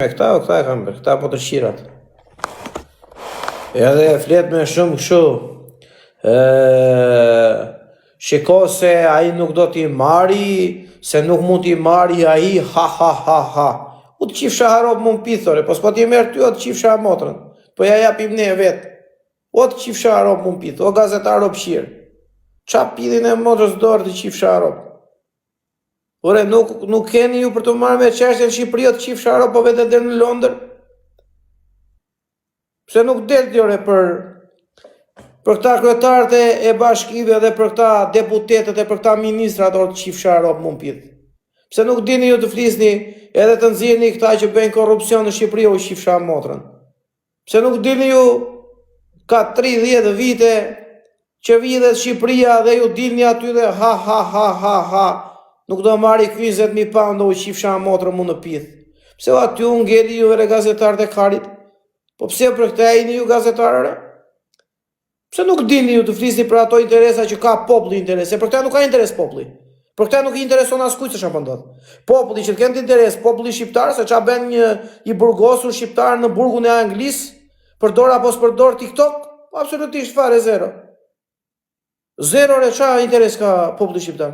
Me këta, o këta e kanë bërë, këta po të qirat. Edhe flet me shumë kështu. Ë shiko se ai nuk do t'i marri, se nuk mund t'i marri ai, ha ha ha ha. U të qifsha rob mu n'pith ore, po s'po t'i merr ty, o të qifsha motrën. Po ja japim ne vetë. O të qifsha rob mu n'pith, o gazetar o pqir. Ça pithin e motrës dorë të qifsha rob. Ore, nuk, nuk keni ju për t'u marrë me çështje në Shqipëri, o të qifsha rob, po vete deri në Londër. Pse nuk del ti ore për për këta kryetarët e, e bashkive dhe për këta deputetët e për këta ministrat o të qifsha rob mu n'pith. Pse nuk dini ju të flisni edhe të nxirrni këta që bëjnë korrupsion në Shqipëri o qifsha motrën. Pse nuk dilni ju ka 30 vite që vidhet Shqipëria dhe ju dilni aty dhe ha ha ha ha ha nuk do marri ky 20.000 pound u qifsha motrën mu në pith. Pse o aty u ngeli ju ore gazetarët e karit? Po pse për këtë jeni ju gazetarë? Pse nuk dilni ju të flisni për ato interesa që ka populli interes? Se për këtë nuk ka interes populli. Për këtë nuk i intereson askujt se çfarë po ndodh. Populli që të kenë interes, populli shqiptar se ça bën një i burgosur shqiptar në burgun e Anglisë, përdor apo s'përdor TikTok? Absolutisht fare zero. Zero re ça interes ka populli shqiptar?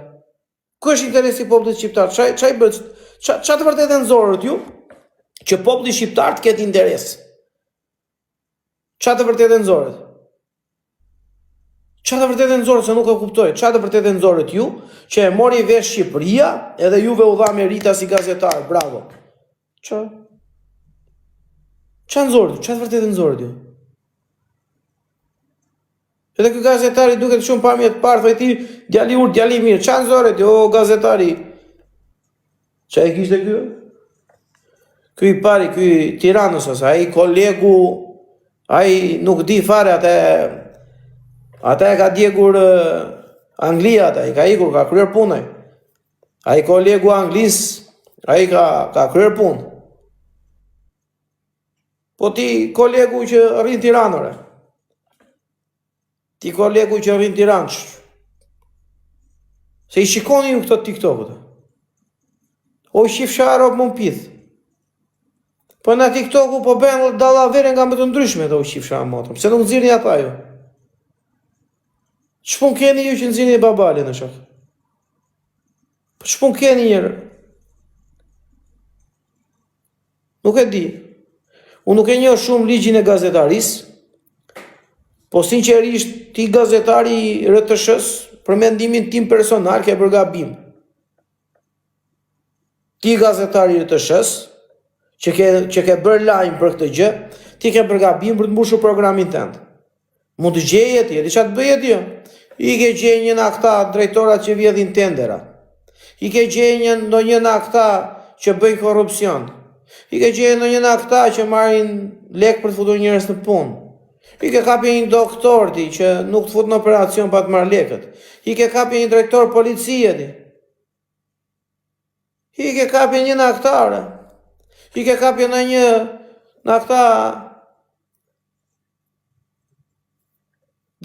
Ku është interesi i popullit shqiptar? Ça ça i bën? Ça ça të vërtetë nxorët ju që populli shqiptar të ketë interes? Ça të vërtetë nxorët? Ça të vërtetë nxorët se nuk e kuptoj. Ça të vërtetë nxorët ju që e mori vesh Shqipëria edhe juve u dha merita si gazetar. Bravo. Ça? Ça nxorët? Ça të vërtetë nxorët ju? Edhe ky gazetari duket shumë pamje të parë, thoj ti, djali i urtë, djali i mirë. Ça nxorët ju, o gazetari? Ça e kishte ky? Ky i pari, ky i Tiranës ose ai kolegu, ai nuk di fare atë atë e ka djegur Anglia atë, i ka ikur, ka kryer punë. Ai kolegu Anglisë, ai ka ka kryer punë. Po ti kolegu që rri n'Tiranë ore. Ti kolegu që rri n'Tiranë. Se i shikoni ju këto TikTokët. O qifsha rob mu n'pith. Po në TikToku po bëjnë dallavere nga më të ndryshme o qifsha motrën. Pse nuk nxirrni ata ju? Ç'punë keni ju që nxirrni babalin në shok? Po ç'punë keni njërë? Nuk e di. Unë nuk e njoh shumë ligjin e gazetarisë, po sinqerisht ti gazetari i RTSH-s, për mendimin tim personal ke bërë gabim. Ti gazetari i RTSH-s, që ke që ke bërë lajm për këtë gjë, ti ke bërë gabim për të mbushur programin tënd. Mund të gjeje ti, e di ça të bëje ti? Ik e gjej një nga këta drejtorat që vjedhin tendera. Ik e gjej një ndonjë nga këta që bëjnë korrupsion. Ik e gjej ndonjë nga këta që marrin lek për të futur njerëz në punë. Ik e kape një doktor ti që nuk të fut në operacion pa të marrë lekët. Ik e kape një drejtor policie ti. Ik e kape një nga këta ore. Ik e kape ndonjë nga këta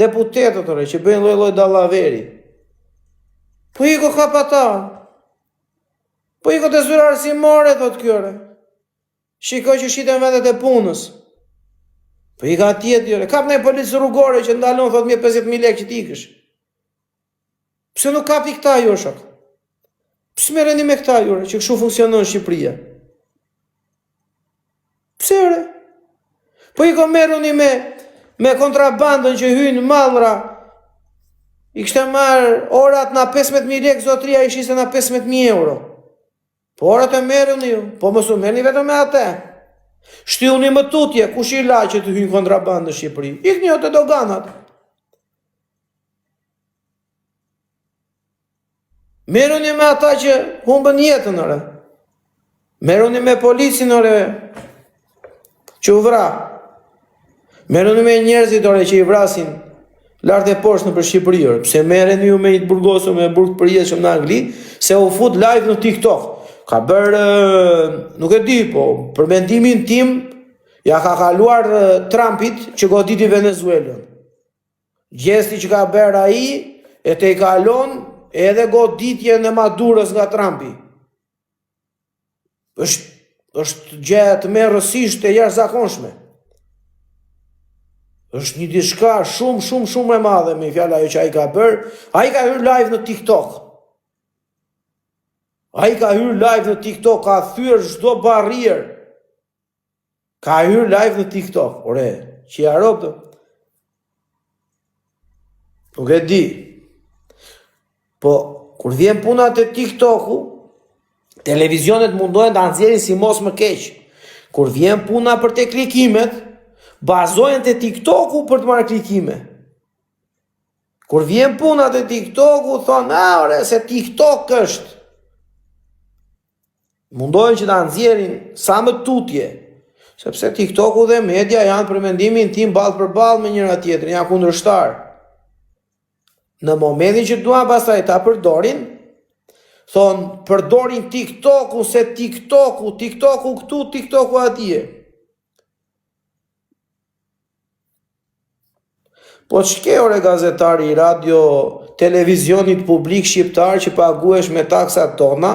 Deputetët ore që bëjnë lloj-lloj dallaveri. Po ik o kap ata. Po ik o te zyra arsimore thotë ky ore. Shiko që shiten vendet e punës. Po ik atje ti ore. Kap një polic rrugore që ndalon thotë 50.000 lekë që t'ikësh. Pse nuk kapi këta ju shok? Pse merreni me këta ju që kështu funksionon Shqipëria? Pse ore? Po ik o merruni me me kontrabandën që hyjnë mallra. I kishte marrë orat na 15000 lekë zotria i shiste na 15000 euro. Po orat e merruni ju, po mos u merrni vetëm me atë. Shtyuni më tutje, kush i la që të hyjnë kontrabandë në Shqipëri? Ikni o te doganat. Merruni me ata që humbën jetën, ore. Merruni me policin, ore, që u vra. Merruni me njerëzit, ore, që i vrasin lart e poshtë nëpër Shqipëri, ore. Pse merreni ju me një të burgosur me burg të përjetshëm në Angli, se u fut live në TikTok. Ka bërë, nuk e di, po, për mendimin tim, ja ka kaluar Trumpit që goditi Venezuelën. Gjesti që ka bërë ai e tejkalon edhe goditjen e Maduros nga Trumpi. Është. Është gjë tmerrësisht e jashtëzakonshme. Është një diçka shumë shumë shumë e madhe me fjalë ajo që ai ka bërë. Ai ka hyrë live në TikTok. Ai ka hyrë live në TikTok, ka thyer çdo barrierë. Ka hyrë live në TikTok. Ore, që ja robë. Nuk e di. Po, kur vjen puna te TikToku, televizionet mundohen ta nxjerrin si mos më keq. Kur vjen puna për te klikimet, bazohen te TikToku për të marrë klikime. Kur vjen puna te TikToku, thonë, a, ore, se TikTok është. Mundohen që ta nxjerrin sa më tutje, sepse TikToku dhe media janë për mendimin tim ballë për ballë me njëra tjetrën, janë kundërshtar. Në momentin që duan pastaj ta përdorin, thonë përdorin TikToku se TikToku, TikToku këtu, TikToku atje. Po ç'ke ore gazetari i radio televizionit publik shqiptar që paguhesh me taksat tona,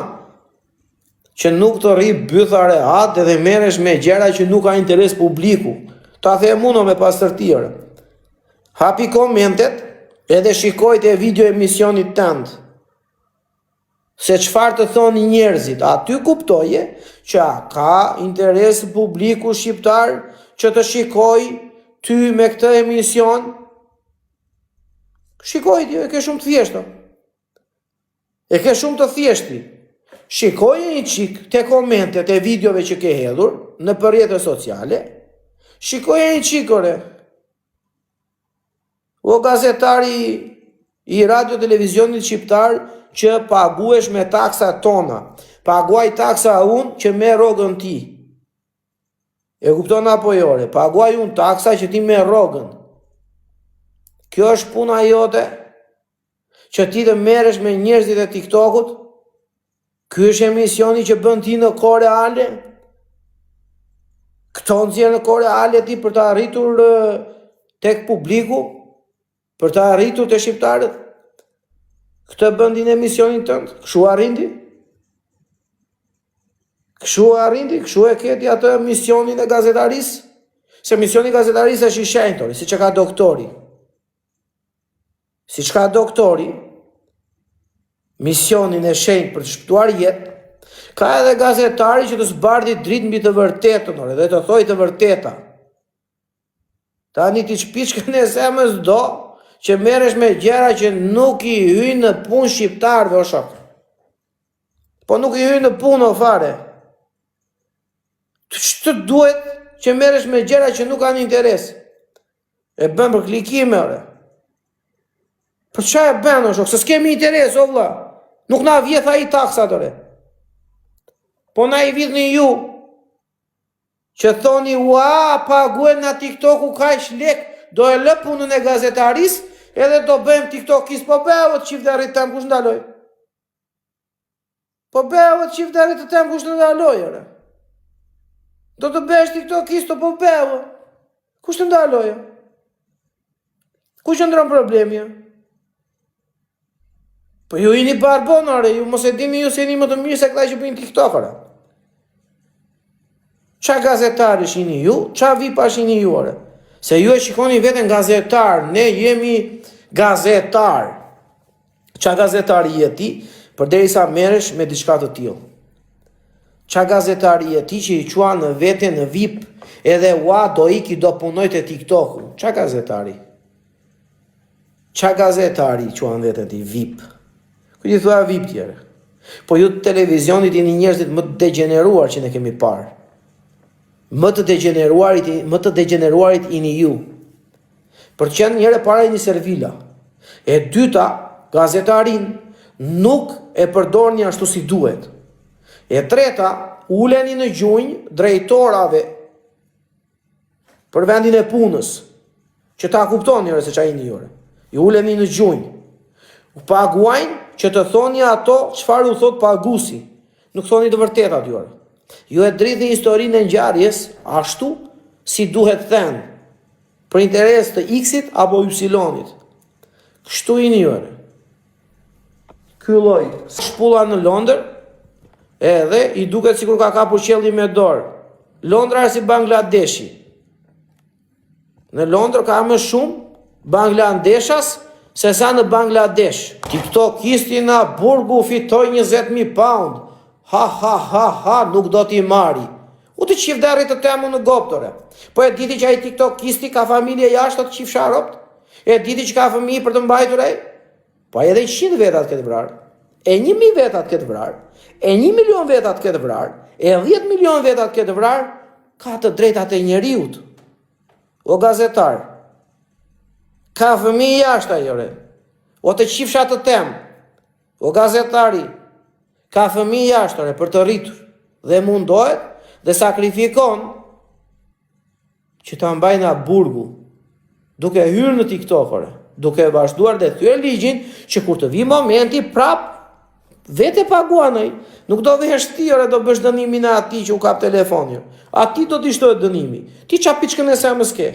që nuk të rri bytha rehat edhe merresh me gjëra që nuk ka interes publiku. Ta them unë me pastërti ore. Hapi komentet edhe shikoj te video emisionit tënd. Se çfarë të thonë njerëzit, aty kuptoje që a ka interes publiku shqiptar që të shikojë ty me këtë emision? Shikoj ti, e ke shumë të thjeshtë. E ke shumë të thjeshtë. Shikoje një çik te komentet e videove që ke hedhur nëpër rrjete sociale. Shikoje një çik ore. O gazetari i radio televizionit shqiptar që paguhesh me taksat tona. Paguaj taksa unë që merr rrogën ti. E kupton apo jo ore? Paguaj unë taksa që ti merr rrogën. Kjo është puna jote që ti të merresh me njerëzit e TikTokut? Ky është emisioni që bën ti në kohë reale? Këto nxjerr në kohë reale ti për të arritur tek publiku, për të arritur te shqiptarët? Këtë bën ti në emisionin tënd? Kështu arrin ti? Kështu arrin ti? Kështu e ke ti atë misionin e gazetarisë? Se misioni i gazetarisë është i shenjtë, siç e ka doktori. Siç ka doktori, misionin e shenjtë për të shpëtuar jetë, ka edhe gazetari që të zbardhi dritë mbi të vërtetën, ore, dhe të thojë të vërteta. Tani ti ç'piçkën e zemrës do që merresh me gjëra që nuk i hyjnë në punë shqiptarëve, o shok. Po nuk i hyjnë në punë o fare. Ç'të duhet që merresh me gjëra që nuk kanë interes? E bën për klikime, ore. Për ça e bën, o shok, se s'kemi interes, o vlla. Nuk na vjedh ai taksat, ore. Po na i vidhni ju, që thoni, ua, paguhen nga TikToku kaq lek, do e lë punën e gazetarisë, edhe do bëhem TikTokist, po bëhu të qiftë derri të tem, kush ndaloi. Po bëhu të qiftë derri të tem kush të ndaloi, ore. Do të bëhesh tiktokist, po bëhu. Kush të ndaloi? Ku qëndron problemi? Po ju jeni barbon, ore, ju mos e dini ju se jeni më të mirë se këta që bëjnë TikTok, ore. Ça gazetarësh jeni ju, ça vipash jeni ju, ore. Se ju e shikoni veten gazetar, ne jemi gazetar. Ça gazetari je ti, përderisa merresh me diçka të tillë? Ça gazetari je ti që i quan veten VIP edhe ua do iki do punoj te TikToku? Ça gazetari? Ça gazetari quan veten ti VIP? Kujt i thua VIP ti ore? Po ju të televizionit jeni njerëzit më të degjeneruar që ne kemi parë. Më të degjeneruarit, më të degjeneruarit jeni ju. Për të qenë njëherë e para jeni servila. E dyta, gazetarinë nuk e përdorni ashtu si duhet. E treta, uleni në gjunjë drejtorave për vendin e punës, që ta kuptoni ore se ça jeni ju ore. Ju uleni në gjunjë. U paguajnë që të thoni ato çfarë u thotë paguesi. Nuk thoni të vërtetat ju ore. Ju e dridhni historinë e ngjarjes ashtu si duhet thënë. Për interes të X-it apo Y-it. Kështu jeni ju ore. Ky lloj shpulla në Londër. Edhe i duket sikur ka kapur qiellin me dorë. Londra është si Bangladeshi. Në Londër ka më shumë bangladeshas se sa në Bangladesh. Tiktokisti nga burgu fitoi 20.000 pound. Ha ha ha ha, nuk do t'i marri. U të qiftë derri të temu në goptë ore. Po e di ti që ai tiktokisti ka familje jashtë të qifsha robt? E di ti që ka fëmijë për të mbajtur ai? Po ai edhe 100 veta të ketë vrarë, e 1000 veta të ketë vrarë, e 1 milion veta të ketë vrarë, e 10 milion veta të ketë vrarë, ka të drejtat e njeriut. O gazetar, ka fëmijë jashtë ai ore. O të qifsha të tem. O gazetari, ka fëmijë jashtë ore për të rritur dhe mundohet dhe sakrifikon që ta mbajë nga burgu, duke hyrë në TikTok, ore, duke vazhduar dhe thyer ligjin që kur të vijë momenti prap vetë e paguan ai. Nuk do vesh ti ore do bësh dënimin e atij që u kap telefoni. Atij do t'i shtohet dënimi. Ti ça piçkën e semës ke?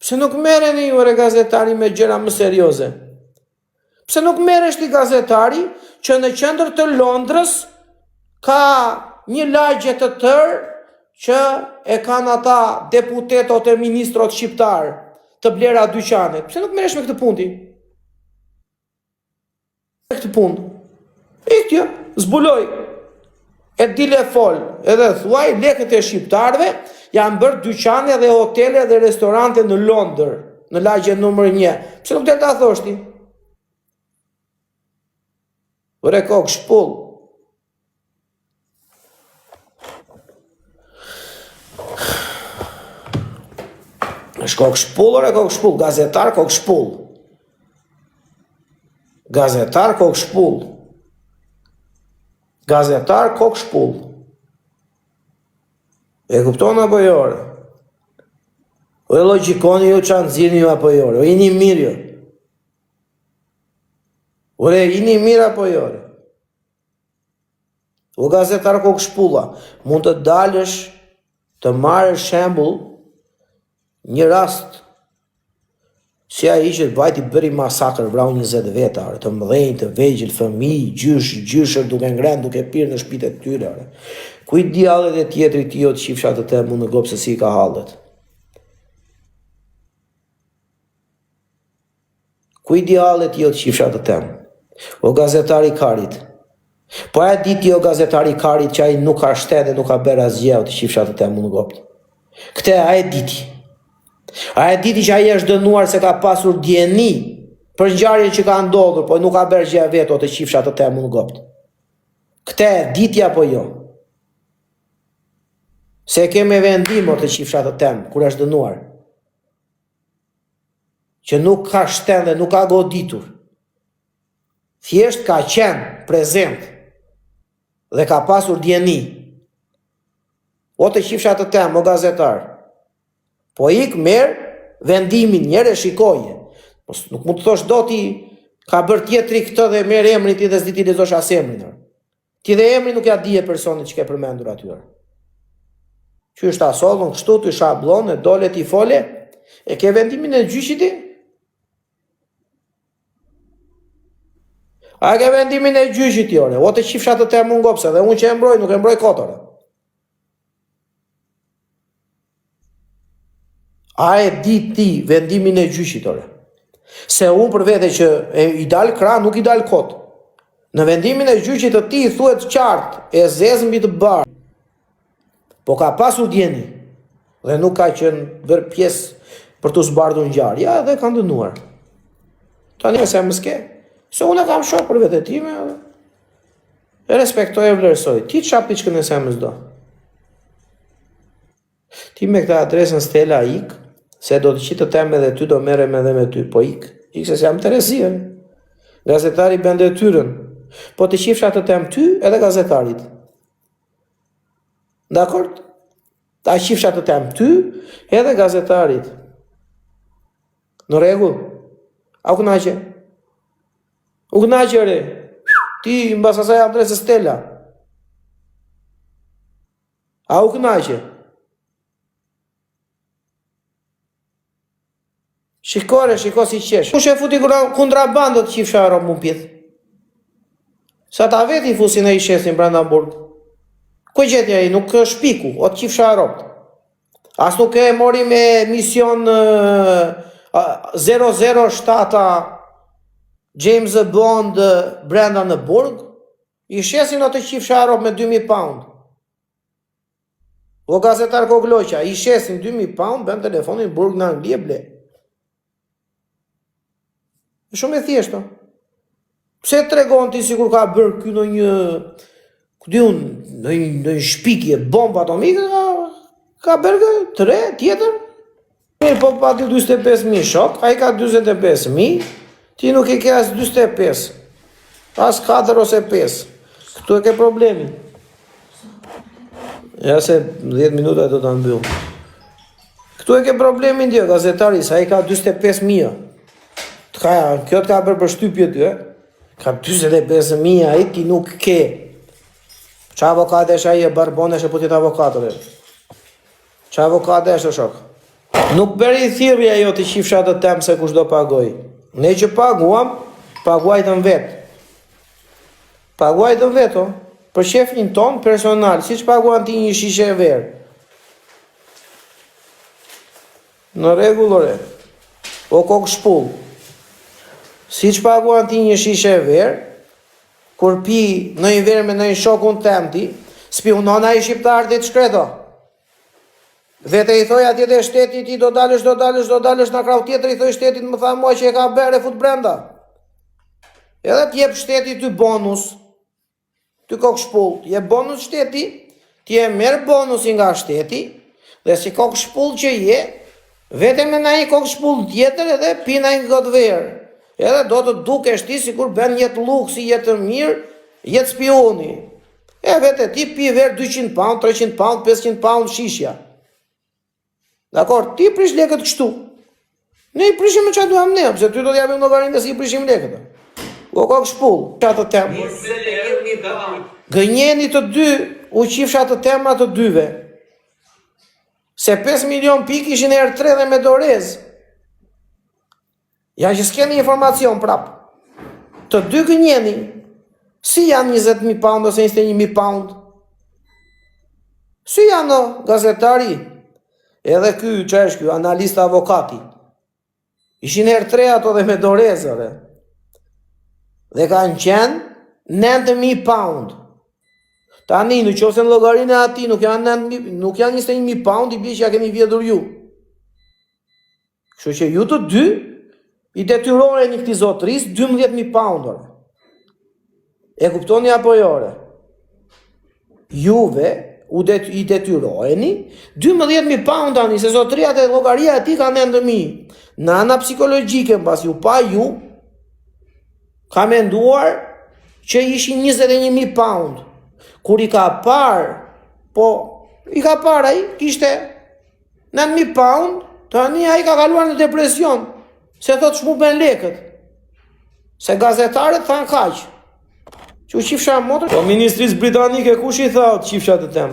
Pse nuk merreni ju ore gazetari me gjëra më serioze? Pse nuk merresh ti gazetari që në qendër të Londrës ka një lagje të tërë që e kanë ata deputetët e ministrot shqiptarë të blera dyqanet. Pse nuk merresh me këtë punë ti? Me këtë punë. Ik ti, zbuloje. E dil e fol, edhe thuaj lekët e shqiptarëve janë bërë dyqane dhe hotele dhe restorante në Londër, në lagjen numër 1. Pse nuk del ta thosh ti? Ore kokë shpull. Është kokë shpull, ore kokë shpull, gazetar kokë shpull. Gazetar kokë shpull. Gazetar kokë shpull. E kupton apo jo? Ore? O e logjikoni ju ça nxirrni ju apo jo? Ore? O jeni mirë jo? Ore jeni mirë apo jo? Ore? O gazetar kokë shpulla, mund të dalësh të marrësh shembull një rast Si ai që vajti bëri masakër, vrau 20 veta, ore, të mëdhenj, të vegjël, fëmijë, gjysh, gjyshër duke ngrënë, duke pirë në shtëpitë e tyre, ore. Ku i di hallet e tjetrit ti o të qifsha të temu në gopë se si i ka hallet. Ku i di hallet ti o të qifsha të tem. O gazetar i karit. Po a e di ti o gazetar i karit që ai nuk ka shtenë dhe nuk ka bërë asgjë o të qifsha të temu në gopë. Këtë a e di ti. A e di ti që ai është dënuar se ka pasur dijeni për ngjarjen që ka ndodhur, po nuk ka bërë gjë vetë o të qifsha të temu në gopë. Këtë e di ti apo jo? Se e ke me vendim o të qifsha të tem, kur është dënuar. Që nuk ka shtenë dhe nuk ka goditur. Thjesht ka qenë prezent dhe ka pasur dijeni. O të qifsha të tem, o gazetar. Po ik merr vendimin njëherë e shikoje. Po nuk mund të thosh dot ti ka bërë tjetri këtë dhe merr emrin ti dhe s'di t'i lexosh as emrin. Ti dhe emrin nuk ja dije personit që ke përmendur aty. Qysh ta sollën kështu ty shabllon e dole ti fole, e ke vendimin e gjyqit ti? A ke vendimin e gjyqit ti ore? O të qifsha të temu në gopë se dhe unë që e mbroj nuk e mbroj kot ore. A e di ti vendimin e gjyqit ore? Se unë për vete që e, i dal krah nuk i dal kot. Në vendimin e gjyqit të tij thuhet qartë e zezë mbi të bardhë. Po ka pasur dijeni dhe nuk ka qenë bërë pjesë për t'u zbardhur ngjarja dhe kanë dënuar. Tani se më s'ke, se unë e kam shok për vete time, e respektoj e vlerësoj. Ti ça piçkën e semës do? Ti me këtë adresën Stella ik, se do të qit të tem edhe ty, do merrem edhe me ty, po ik. Ik se s'jam terezi, Gazetari bën detyrën. Po të qifsha të tem ty edhe gazetarit. Dakord? Ta qifsha të tem ty edhe gazetarit. Në rregull? A u kënaqe? U kënaqe re? Ti mbas asaj adresës Stella. A u kënaqe? Shiko re, shiko si qesh. Kush e futi kontrabandë të qifsha robt mu pjith? Se ata vetë i fusin e i shesin brenda në burg. Ku e gjeti ai, nuk shpiku, o të qifsha robt. As nuk e mori me mision 007 James Bond brenda në burg, i shesin o të qifsha robt me 2000 pound. O gazetar kokloqa, i shesin 2000 pound, bën telefonin burg në Angli e ble. Shumë e thjeshtë. Pse tregon ti sikur ka bërë ky ndonjë, ku di unë, ndonjë ndonjë shpikje bombë atomike, ka, ka bërë kë, të re, tjetër? Mirë, po pati 45.000 shok, ai ka 45.000, ti nuk e ke as 45, as 4 ose 5. Këtu e ke problemin. Ja se 10 minuta do ta mbyll. Këtu e ke problemin ti, gazetari, se ai ka 45.000. Të ka, kjo të ka bërë përshtypje ty, e? Ka 45.000, ai ti nuk ke. Ça avokat është ai e barbone është e po t'jetë avokat, ore. Ça avokat është o shok? Nuk bëri thirrje ajo të qifsha të tem se kush do pagoj. Ne që paguam, paguajtëm vetë. Paguajtëm vetë, o. Për qefin ton personal, siç paguan ti një shishe verë. Në rregull ore. O kokë shpull. Siç paguan ti një shishe verë, kur pi ndonjë verë me ndonjë shokun tem ti, spiunon ai shqiptar ti të shkreto. Vete i thoj atje te shteti ti do dalësh, do dalësh, do dalësh në krahu tjetër i thoj shtetit më tha mua që e ka bërë e fut brenda. Edhe të jep shteti ty bonus. Ty kokë shpull, të jep bonus shteti, ti e merr bonusin nga shteti dhe si kokë shpull që je, vete me ndonjë kokë shpull tjetër edhe pi ndonjë gotë verë. Edhe do të dukesh ti sikur bën jetë luksi, jetë të mirë, jetë spiuni. E vete ti pi verë 200 pound, 300 pound, 500 pound shishja. Dakor, ti prish lekët kështu. Ne i prishim me çfarë duam ne, pse ty do t'japim llogarinë se i prishim lekët. O kokë shpull, ça të them. Gënjeni të dy, u qifsha të tema të dyve. Se 5 milion pikë ishin herë 3 dhe me dorez. Ja që s'keni informacion prap. Të dy gënjeni. Si janë 20.000 pound ose 21.000 pound? Si janë o, gazetari? Edhe ky, që është ky, analist avokati. Ishin herë tre ato dhe me dorezë, ore. Dhe kanë qenë 9.000 pound. Tani, në qoftë se në llogarinë e atij nuk janë, 9, nuk janë 21.000 pound, i bie që ja keni vjedhur ju. Kështu që ju të dy i detyroheni këtij zotërisë 12000 pound. Ore. E kuptoni apo jo ore? Juve u det, i detyroheni 12000 pound tani se zotëria te llogaria e tij ka 9000. Në ana psikologjike mbasi u pa ju ka menduar që ishin 21000 pound. Kur i ka parë, po i ka parë ai, kishte 9000 pound, tani ai ka kaluar në depresion, se thotë ç'mu bën lekët. Se gazetarët thanë kaq. Që u qifsha motër? Po ministrisë britanike kush i tha o të qifsha të tem?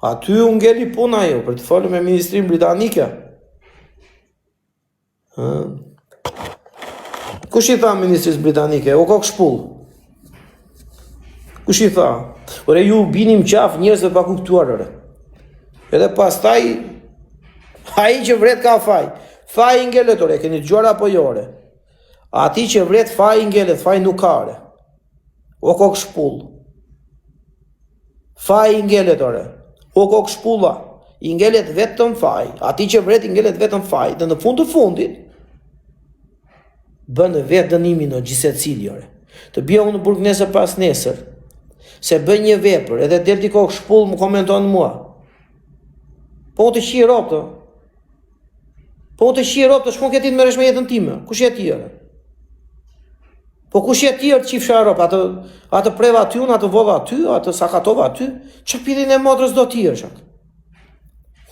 Aty u ngeli puna jo, për të folur me ministrinë britanike. Ë. Kush i tha ministrisë britanike? O kokë shpull. Kush i tha? Ore ju bini n'qafë njerëzve pa kuptuar ore. Edhe pastaj ai që vret ka faj. Faj i ngelet ore, keni dëgjuar apo jo ore? Atij që vret faj i ngelet, faj nuk ka ore. O kokë shpull. Faj i ngelet ore. O kokë shpulla. I ngelet vetëm faj. Atij që vret i ngelet vetëm faj. Dhe në fund të fundit bën vetë dënimin o gjithsecili ore. Të bie unë në burg nesër pas nesër. Se bëj një vepër, edhe del ti kokë shpull më komenton mua. Po unë të qi robtë. Po unë të qi robtë, ç'punë ke ti të merresh me jetën time. Kush je ti ore? Po kush je ti të qifsha rob, atë atë preva aty unë, atë vodha aty, atë sakatova aty, ça pidhin e motrës do ti është atë.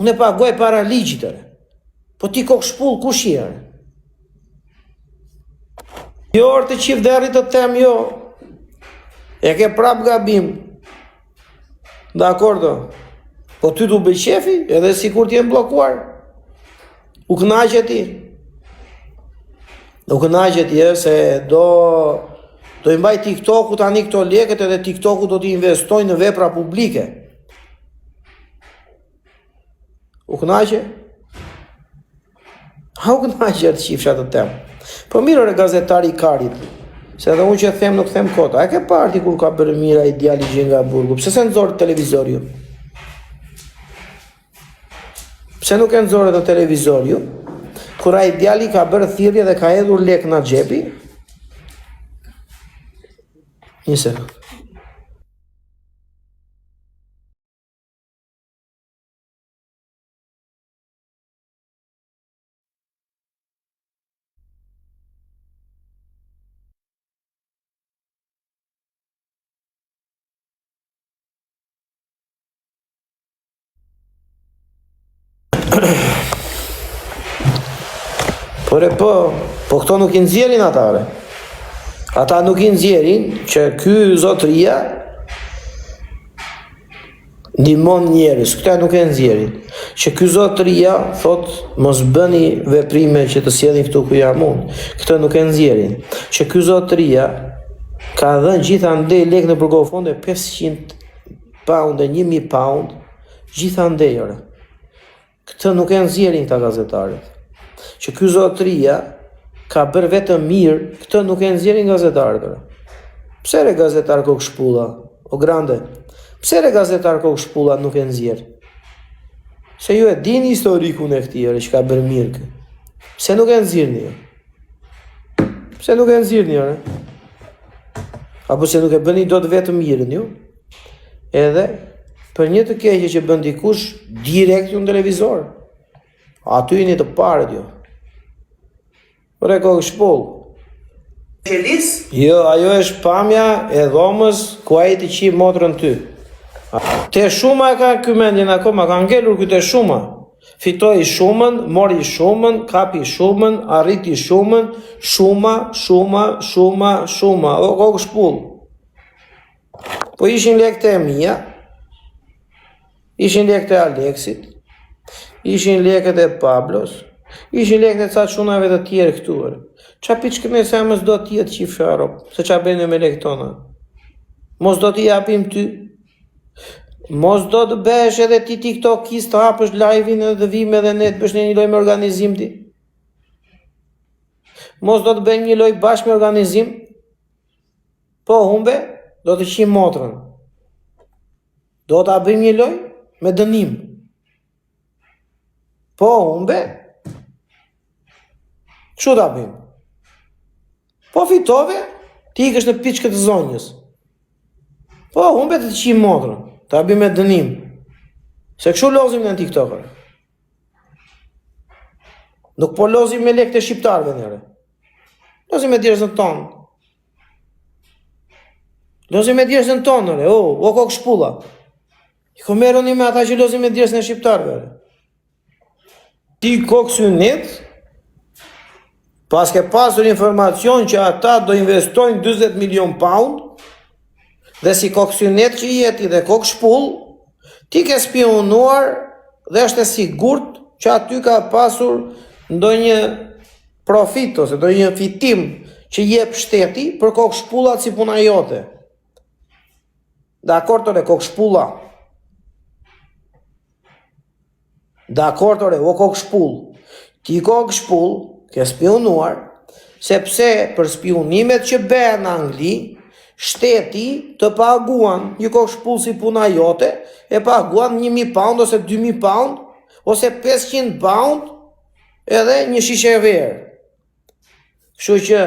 Unë e paguaj para ligjit ore. Po ti kokë shpull kush je ore? Jo orë të qiftë derri të tem jo. E ke prap gabim. Dakord. Po ty t'u bë qefi, edhe sikur të jem bllokuar. U kënaqe ti. U kënaqe ti, e, se do... Do i mbaj TikToku tani këto lekët edhe TikToku do t'i investojë në vepra publike. U kënaqe? A u kënaqe të qifsha të tem? Po mirë ore gazetari i karit, se edhe unë që them nuk them kot. A e ke parë ti kur ka bërë mirë ai djali që nga burgu? Pse s'e nxorët në televizor ju? Pse nuk e nxorët në televizor ju? Kur ai djali ka bërë thirrje dhe ka hedhur lek nga xhepi? Një sekond. Po re po, po këto nuk i nxjerrin ata re. Ata nuk i nxjerrin që ky zotëria ndihmon njerëz, këta nuk e nxjerrin. Që ky zotëria thot mos bëni veprime që të sjellin këtu ku jam unë. Këtë nuk e nxjerrin. Që ky zotëria ka dhënë gjithandej lekë nëpër GoFundMe 500 pound e 1000 pound gjithandej ore. Këtë nuk e nxjerrin këta gazetarët. Që ky zotëria ka bërë vetëm mirë, këtë nuk e nxjerrin gazetarët. Pse re gazetar kokë shpulla? O grande. Pse re gazetar kokë shpulla nuk e nxjerr? Se ju e dini historikun e këtij ore që ka bërë mirë kë. Pse nuk e nxirrni ju? Pse nuk e nxirrni ore? Apo se nuk e bëni dot vetëm mirën ju? Edhe për një të keqe që bën dikush direkt ju në televizor. Aty jeni të parët ju. Ore kokë shpull. Qelis? Jo, ajo është pamja e dhomës ku ai të qi motrën ty. Te shuma e ka ky mendjen akoma, ka ngelur ky te shuma. Fitoi shumën, mori shumën, kapi shumën, arriti shumën, shuma, shuma, shuma, shuma, o kokë shpull. Po ishin lekët e mia, ishin lekët e Aleksit, ishin lekët e Pablos, ishin lekët e ca çunave të tjerë këtu. Ore. Ça piçkë me se mos do të jetë qifsha rob, se ça bëjnë me lekët tona. Mos do t'i japim ty. Mos do të bëhesh edhe ti TikTokist të hapësh live-in edhe të vijmë edhe ne të bësh një lojë me organizim ti. Mos do të bëjmë një lojë bashkë me organizim. Po humbe, do të qim motrën. Do ta bëjmë një lojë me dënim. Po humbe, kështu ta bëjmë. Po fitove, ti ikësh në piçkë të zonjës. Po humbe të qim motrën, ta bëjmë me dënim. Se kështu lozim në TikTok. Nuk po lozim me lekët e shqiptarëve ne. Lozim me djersën tonë. Lozim me djersën tonë, ore, o, o kokë shpulla. I ko merruni me ata që lozin me djersën e shqiptarëve. Ore. Ti kokë synet, paske pasur informacion që ata do investojnë 40 milion pound, dhe si kokë synet që je ti dhe kokë shpull, ti ke spiunuar dhe është e sigurt që aty ka pasur ndonjë profit ose ndonjë fitim që jep shteti për kokë shpullat si puna jote. Dakord ore kokë shpulla. Dakord ore o kokë shpull. Ti kokë shpull ke spiunuar sepse për spiunimet që bëhen në Angli, shteti të paguan një kokë shpull si puna jote, e paguan 1000 pound ose 2000 pound ose 500 pound edhe një shishe verë. Kështu që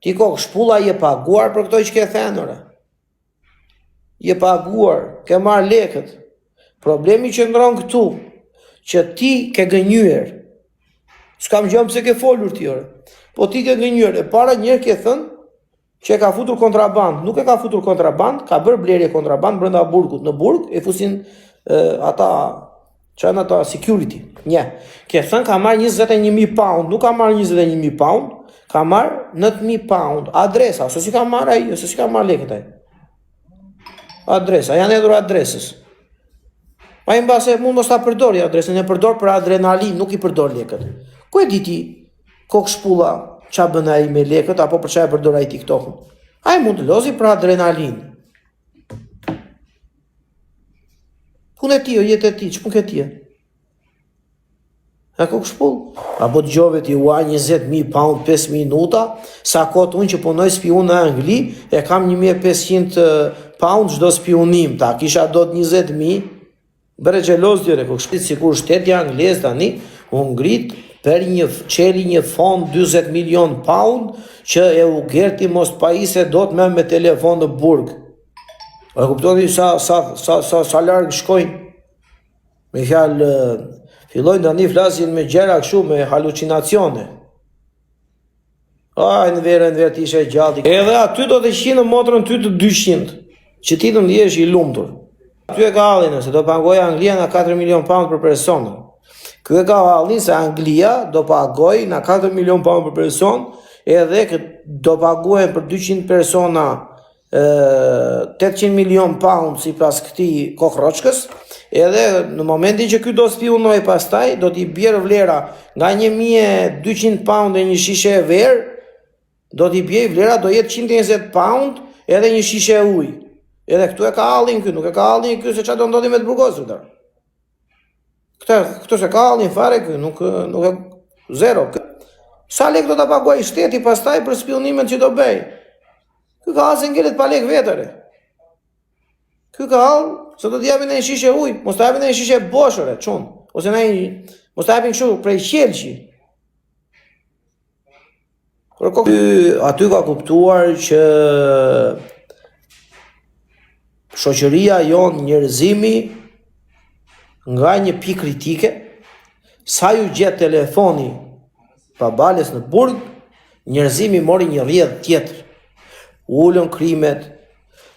ti kokë shpulla je paguar për këto që ke thënë, ore. Je paguar, ke marrë lekët. Problemi qëndron këtu, që ti ke gënjyer. S'kam gjë pse ke folur ti, ore. Po ti ke gënjyer. E para njëherë ke thënë që e ka futur kontraband, nuk e ka futur kontraband, ka bërë blerje kontraband brenda burgut. Në burg e fusin e, ata që janë ata security. Një, ke thënë ka marrë 21000 pound, nuk ka marrë 21000 pound, ka marrë 9000 pound. Adresa, ose si ka marrë ai, ose si ka marrë lekët ai. Adresa, janë hedhur adresës. Ai mbase mund mos ta përdori adresën, e përdor për adrenalin, nuk i përdor lekët. Ku e di ti kokë shpulla ça bën ai me lekët apo për çfarë e përdor ai TikTokun? Ai mund të lozi për adrenalinë. Punë e tij, o jetë e tij, ç'punë ke ti? A kokë shpull? A po dëgjove ti ua 20.000 pound 5 minuta, sa kohë unë që punoj spiun në Angli, e kam 1500 pound çdo spiunim, ta kisha dot 20.000, Bëre xheloz ti re kokë shpull, sikur shteti anglez tani u ngrit për një çeli një fond 40 milion pound që Eugerti mos të pajiset dot më me telefon në burg. A e kuptoni sa sa sa sa sa larg shkojnë? Me fjalë fillojnë tani flasin me gjëra kështu me halucinacione. A, Enver, Enver, ti ishe gjallë. Edhe aty do të qenë motrën ty të 200, që ti të ndihesh i lumtur. Aty e ka hallin, se do pagojë Anglia nga 4 milion pound për person. Ky e ka hallin se Anglia do pagojë nga 4 milion pound për person, edhe do paguhen për 200 persona 800 milion pound sipas këtij kokroçkës, edhe në momentin që ky do spiunojë pastaj, do t'i bjerë vlera nga 1200 pound e një shishe e verë, do t'i bjerë vlera do jetë 120 pound edhe një shishe e ujë. Edhe këtu e ka hallin ky, nuk e ka hallin ky se ça do ndodhi me të burgosurit. Këtë, këtë s'e ka hallin fare ky, nuk, nuk e zero. Sa lek do ta paguajë shteti pastaj për spiunimet që do bëj? Ky ka hall se ngelet pa lek vetë re. Ky ka hall se do t'i japin një shishe ujë, mos ta japin një shishe bosh re, çun, ose në një mos ta japin kështu prej qelqi. Por ko ky aty ka kuptuar që shoqëria jonë njerëzimi nga një pikë kritike, sa iu gjet telefoni Babales në burg, njerëzimi mori një rrjedhë tjetër. U ulën krimet,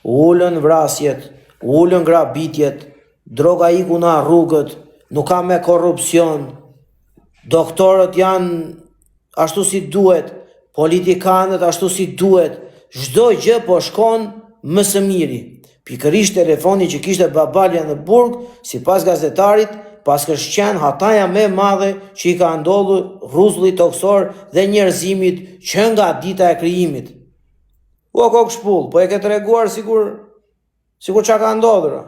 u ulën vrasjet, u ulën grabitjet, droga iku nga rrugët, nuk ka me korrupsion, doktorët janë ashtu si duhet, politikanët ashtu si duhet, çdo gjë po shkon më së miri. Pikërisht telefoni që kishte Babalja në burg, sipas gazetarit, paskësh qenë hataja më e madhe që i ka ndodhur rruzullit tokësor dhe njerëzimit që nga dita e krijimit. O kokë shpull, po e ke treguar sikur sikur ça ka ndodhur.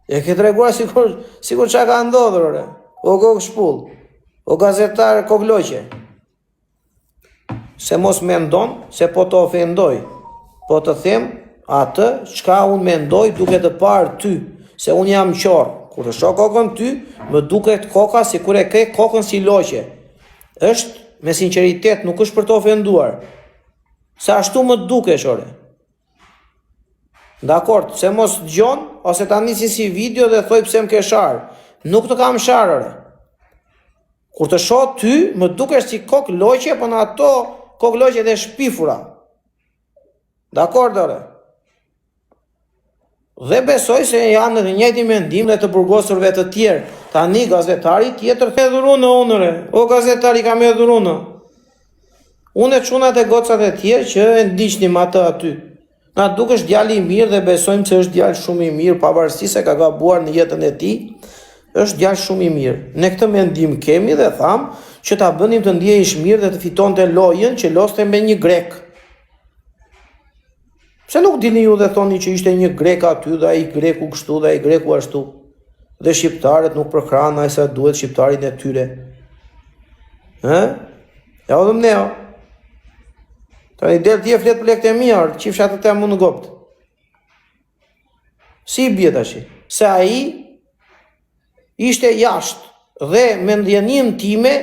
E ke treguar sikur sikur ça ka ndodhur ore. O kokë shpull. O gazetar kokloqe. Se mos mendon se po të ofendoj. Po të them atë çka unë mendoj duke të parë ty, se unë jam qorr. Kur të shoh kokën ty, më duket koka sikur e ke kokën si loqe. Është me sinqeritet, nuk është për të ofenduar. Se ashtu më dukesh ore. Dakord, se mos dëgjon ose ta nisin si video dhe thoj pse më ke sharë. Nuk të kam sharë ore. Kur të shoh ty, më dukesh si kokë loqe, po në ato kokë loqe dhe shpifura. Dakord ore. Dhe besoj se janë në të njëjtin mendim dhe të burgosurve të tjerë. Tani gazetari tjetër e dhurunë unë re. O gazetari kam e dhurunë. Unë e çunat e gocat e tjerë që e ndiqnim atë aty. Na dukesh djalë i mirë dhe besojmë se është djalë shumë i mirë, pavarësisht se ka gabuar në jetën e tij, është djalë shumë i mirë. Ne këtë mendim kemi dhe thamë që ta bënim të ndjehesh mirë dhe të fitonte lojën që loste me një grek. Pse nuk dilni ju dhe thoni që ishte një grek aty dhe ai greku kështu dhe ai greku ashtu? Dhe shqiptarët nuk përkrahen aq sa duhet shqiptarin e tyre. Ë? Ja hodhëm ne. Tani del ti e flet për lekët e mia, qifsha të them unë në gopt. Si i bie tash? Se ai ishte jashtë dhe me ndjeninë time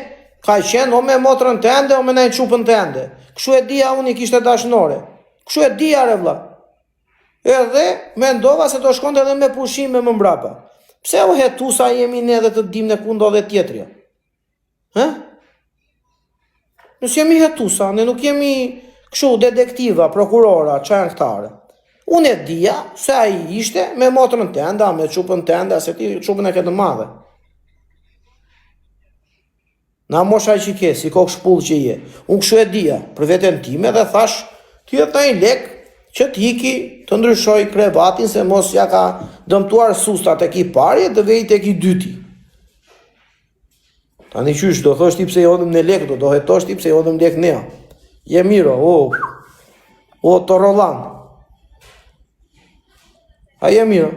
ka qenë o me motrën tënde o me ndonjë çupën tënde. Kështu e dija unë i kishte dashnore. Kështu e dija re vlla. Edhe mendova se do shkonte edhe me pushime më mbrapa. Pse o hetusa jemi ne dhe të dimë ne ku ndodhet tjetri? Hë? Ne s'jemi hetusa, ne nuk jemi kështu detektiva, prokurora, ça janë këta ore. Unë e dija se ai ishte me motrën tënde, me çupën tënde, se ti çupën e ke të madhe. Na mosha që ke, si kokë shpull që je. Unë kështu e dija për veten time dhe thash, ti e taj lek që të iki të ndryshoj krevatin se mos ja ka dëmtuar susta tek i pari e të vej tek i dyti. Tani qysh, do thosh ti pse i hodhëm ne lekë, do do hetosh ti pse i hodhëm lekë ne. Je mirë, o, o, Torollan. A je mirë?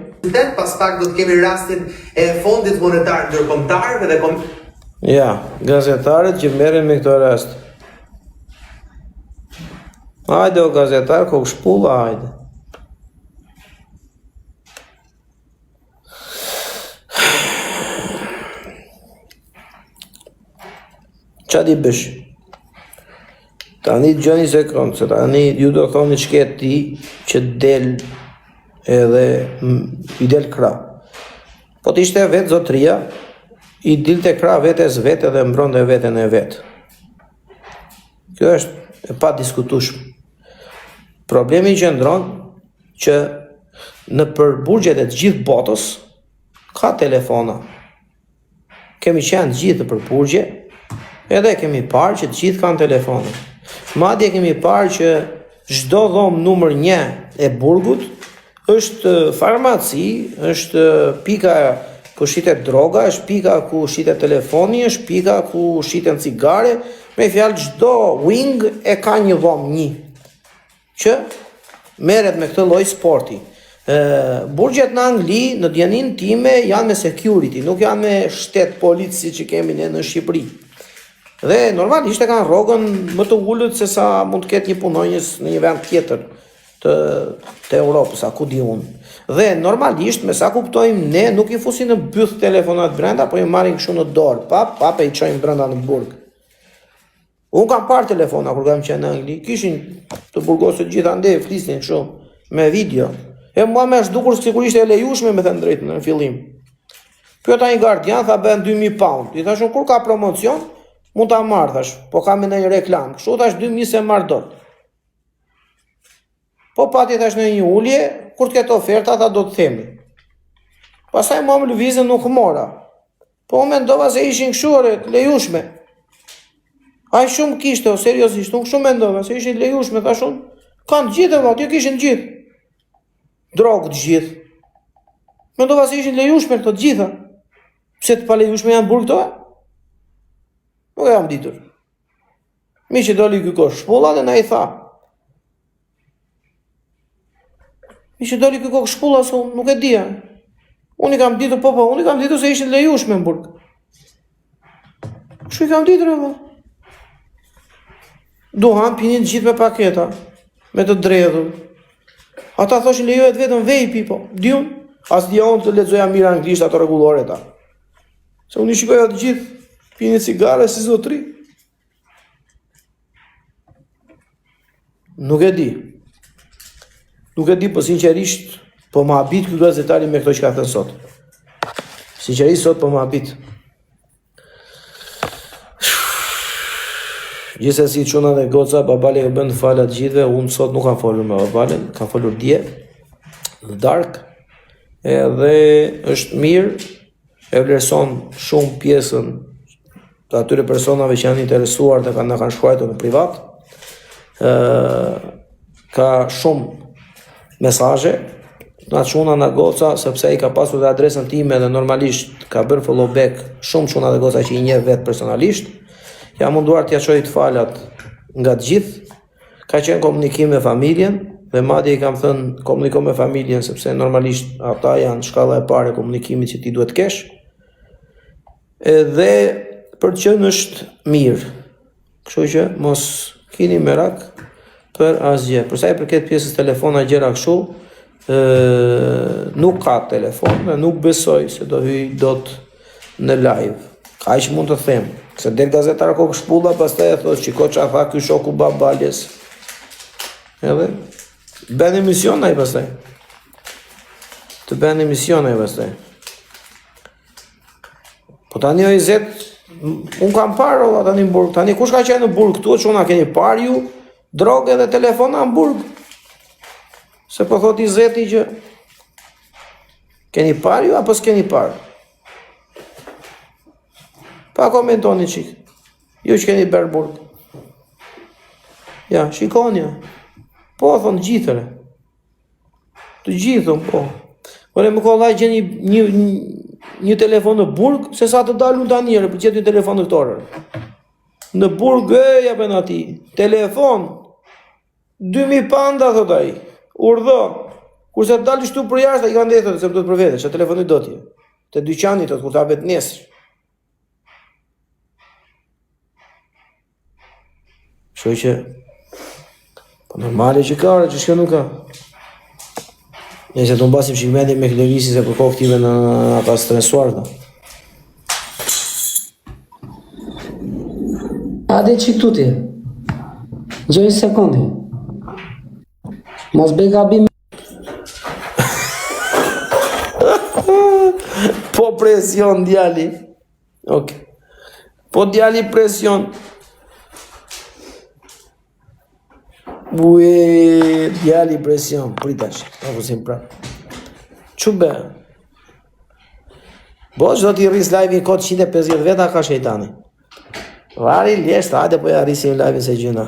Pas pak do të kemi rastin e Fondit Monetar Ndërkombëtar dhe kom... Ja, gazetarët që merren me këto rast. Hajde o gazetar, kokë shpulla, hajde. Ça t'i bësh? Tani dëgjoni një sekond, se tani ju do thoni ç'ke ti që del edhe i del krah. Po të ishte vetë zotria, i dilte krah vetes vet edhe mbronte veten e vet. Kjo është e padiskutueshme. Problemi qëndron që nëpër burgjet e të gjithë botës ka telefona. Kemi qenë të gjithë nëpër burgje, edhe kemi parë që të gjithë kanë telefona. Madje kemi parë që çdo dhomë numër 1 e burgut është farmaci, është pika ku shitet droga, është pika ku shitet telefoni, është pika ku shiten cigare, me fjalë çdo wing e ka një dhomë një që merret me këtë lloj sporti. Ë burgjet në Angli, në dijeninë time, janë me security, nuk janë me shtet polic siç i kemi ne në Shqipëri. Dhe normalisht e kanë rrogën më të ulët se sa mund të ketë një punonjës në një vend tjetër të të Europës, a ku di unë. Dhe normalisht, me sa kuptojmë ne, nuk i fusin në byth telefonat brenda, po i marrin kështu në dorë, pap, pap e i çojnë brenda në burg. Unë kam parë telefona kur kam qenë në Angli, kishin të burgosur gjithandej, flisnin kështu me video. E mua më është dukur sikur ishte e lejushme me thënë drejtën në fillim. Pyeta një gardian, tha bën 2000 pound. I thashë kur ka promocion, mund ta marr thash, po kam ndonjë reklamë. Kështu thash 2000 s'e marr dot. Po pati thash ndonjë ulje, kur të ketë oferta, tha do të themi. Pastaj mua më lëvizën nuk mora. Po unë mendova se ishin kështu ore, të lejushme. Ai shumë kishte, o seriozisht, unë kështu mendova se ishin të lejushme, thash unë. Kanë të gjithë, valla, aty kishin të gjithë. Drogë të gjithë. Mendova se ishin të lejushme këto të gjitha. Pse të palejushme janë burg këto? Nuk e kam ditur. Mirë që doli ky kokë shpulla dhe na i tha. Mirë që doli ky kokë shpulla, se unë nuk e dija. Unë i kam ditur, po po, unë i kam ditur se ishin të lejushme në burg. Kështu i kam ditur, po. Duhan pinin të gjithë me paketa, me të dredhur. Ata thoshin lejohet vetëm vape po. Di unë, as dija unë të lexoja mirë anglisht ato rregulloret. Se unë i shikoja të gjithë, pinin cigare si zotri. Nuk e di. Nuk e di, po sinqerisht, po më habit ky gazetari me këto që ka thënë sot. Sinqerisht sot po më habit. Gjithsesi çuna dhe goca, Babale ju bën falë të gjithëve, unë sot nuk kam folur me Babalen, kam folur dje në darkë. Edhe është mirë, e vlerëson shumë pjesën të atyre personave që janë interesuar dhe kanë na kanë shkruajtur në privat. Ë ka shumë mesazhe nga çuna nga goca sepse ai ka pasur dhe adresën time dhe normalisht ka bërë follow back shumë çuna dhe goca që i njeh vetë personalisht. Jam munduar t'ia çoj të falat nga të gjithë. Ka qenë komunikim me familjen dhe madje i kam thënë komuniko me familjen sepse normalisht ata janë shkalla e parë e komunikimit që ti duhet të kesh. Edhe për të qenë është mirë. Kështu që mos kini merak për asgjë. Për sa i përket pjesës telefona gjëra kështu, ë nuk ka telefon dhe nuk besoj se do hyj dot në live. Kaq mund të them, se del gazetar kokë shpulla, pastaj e thotë shiko ça tha ky shoku Babales. Edhe bën emision ai pastaj. Të bën emision ai pastaj. Po tani o Izet, unë kam parë olla tani në burg. Tani kush ka qenë në burg këtu, çuna keni parë ju drogë dhe telefona në burg? Se po thotë Izeti që keni parë ju apo s'keni parë? Pa komentoni çik. Ju që keni bërë burg. Ja, shikoni. Po thonë gjithë. Të gjithë, po. Por e më kollaj gjen një, një, një telefon në burg, se sa të dalun tani, për gjetë një telefon në këtë orë. Në burg e ja bën atij. Telefon. 2000 panda thot ai. Urdhë. Kurse të dalësh këtu për jashtë, i kanë dhënë se më duhet për vete, ç'a telefoni do ti. Te dyqani thot kur të hapet nesër. Kështu që po normale që ka, që shka nuk ka. Nëse të mbasim që mendje me Klerisi se për kohë këtive në na ka stresuar këta. Ade që këtu ti. Gjoj një sekundi. Mos bëj gabim. Po presion djali. Ok. Po djali presion. Ue, djali presion. Prit tash, ta fusim prapë. Ç'u bë? Bo, ç'do t'i rris live-in kot 150 veta ka shejtani. Vari, ljesht, hajde po ja rrisim live-in se gjëna.